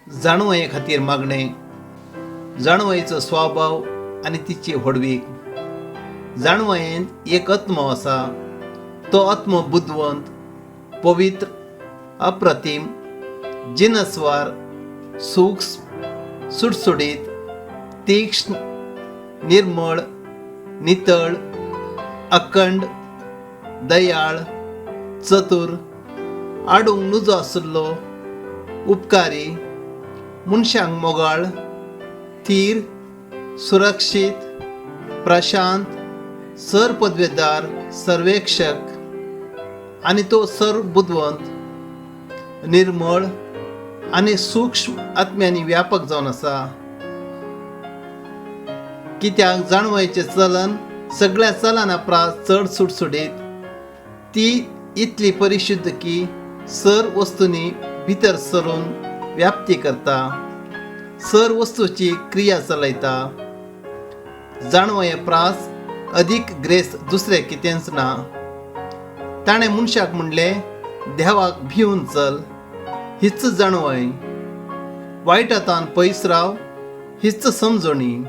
जाणवये खातीर मागणें. जाणवयेचो स्वभाव आनी तिची व्हडवीक. जाणवयेंत एक आत्मो आसा. तो आत्मो बुदवंत, पवित्र, अप्रतीम, जिनसवार, सूक्ष्म, सुडसुडीत, तीक्ष्ण, निर्मळ, नितळ, अखंड, दयाळ, चतूर, आडूंक नुजो आशिल्लो, उपकारी, मनशांक मोगाळ, थीर, सुरक्षीत, प्रशांत, सर पदवेदार, सर्वेक्षक आनी तो सर बुदवंत, निर्मळ आनी सूक्ष्म आत्म्यांनी व्यापक जावन आसा. कित्याक जाणवयेचें चलन सगळ्या चलना प्रास चड सुटसुटीत. ती इतली परिशुद्ध की सर वस्तूंनी भितर सरून व्याप्ती करता, सर वस्तूची क्रिया चलयता. जाणवये प्रास अदीक ग्रेस दुसरें कितेंच ना. ताणें मनशाक म्हणलें, देवाक भिवन चल, हीच जाणवय. वायटांतान पयस राव, हीच समजणी.